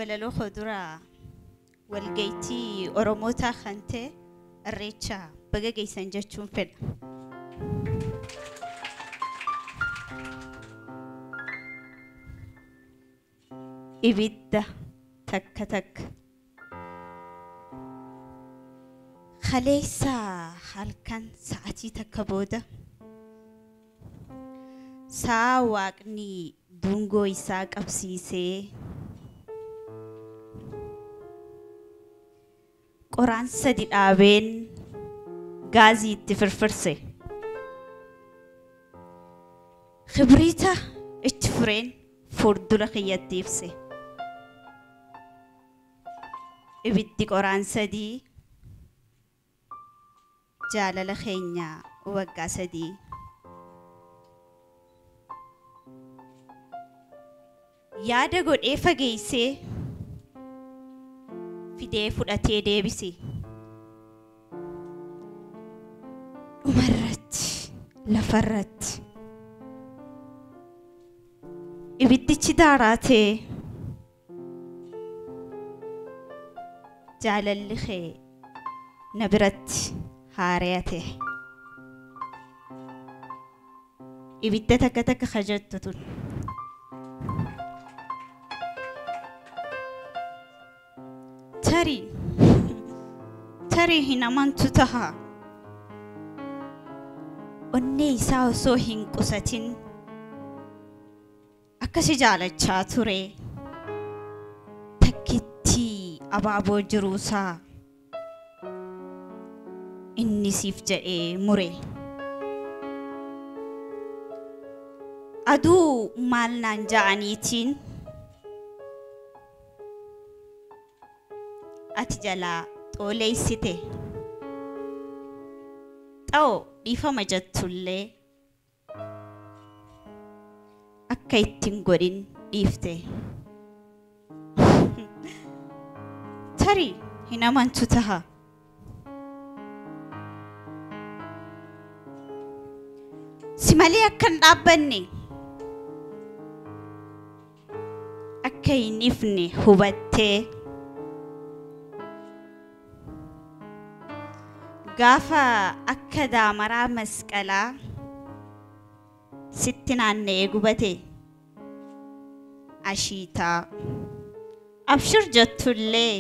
Walaloo koo walgayitii Oromootaa kan ta'e Irreecha baga geessan jechuun fedha. Ibidda takka takka. Kaleessa halkan sa'atii takka booda sa'a waaqni dungoo isaa qabsiisee qoraan sadi dhaabeen gaazii itti firfirse. Kibriita itti fureen fuuldura kiyyatti ibse. Ibiddi qoraan sadii jaalala keenya waggaa sadii. Yaada godhee fageessee fidee fudhatee deebise. Dhumarratti lafarratti ibiddichi daaraa ta'e jaalalli kee na biratti haaree ta'e. Ibidda takka takka kajettu tun. Tarii hin amantu taha. Onnee isaa osoo hin qusatin akkasi jaalachaa ture. Takkittii abaaboo jiruusaa inni siif jedhee mure. Aduu maal naan ja'aniitiin ati jalaa xooleessite. Xa'oo dhiifama jettullee akka ittiin godhin dhiifte. Tarii hin amantu taha. Si malee akka hin dhaabbanne akka hin ifne hubattee gaafa akka daamaraa masqalaa sitti naanna'ee gubate ashiitaa abshir jettullee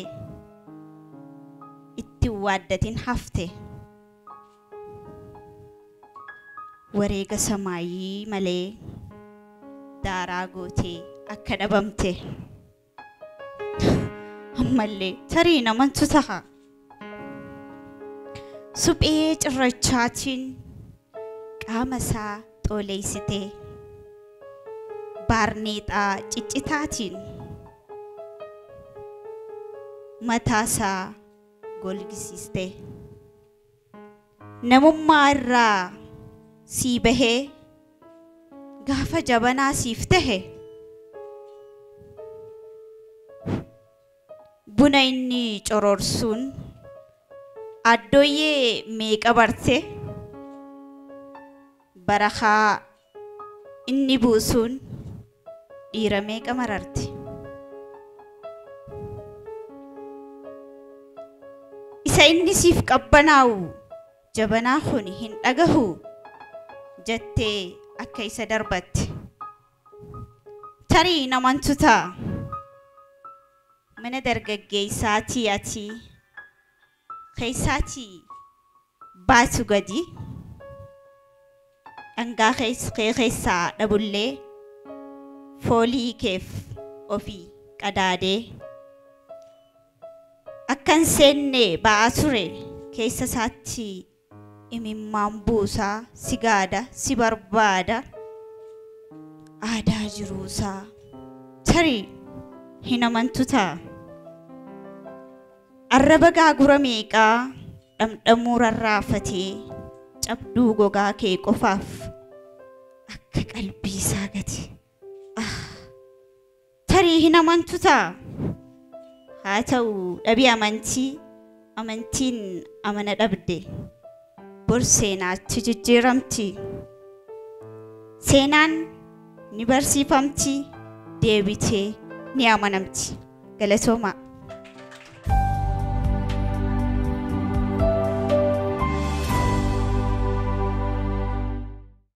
itti waaddatin hafte. Wareega samaayii malee daaraa gootee akka dhabamte. Ammallee tarii namantu taha. Suphee cirrachaatiin qaama isaa xooleessitee baarneexaa ciccitaatiin mataa isaa golgisiiste. Namummaa irraa sii bahee gaafa jabanaa siif tahe buna inni cororsuun addooyyee meeqa barte barakaa inni buusuun dhiira meeqa mararte. Isa inni siif qabbanaa'u jabanaa kun hin dhagahu jettee akka isa darbatte. Tarii namantu ta'a. Mana dargaggeessaatii ati keessaatii baatu gadi dhangaa keessaa dhabullee foolii keef ofii qadaadee akkan seenne ba'aa ture keessa isaatti imimmaan buusaa si gaada si barbaada aadaa jiruusaa tarii hin amantu ta'a. Arraba gaagura meeqaa dhamdhamuu rarraafatee cabduu gogaa kee qofaaf akka qalbii isaa gate. Tarii hin amantu ta'a. Haa ta'u dhabii amantii amantiin amana dhabde bor seenaatti jijjiiramti. Seenaan ni barsiifamti deebitee ni amanamti. Galatooma.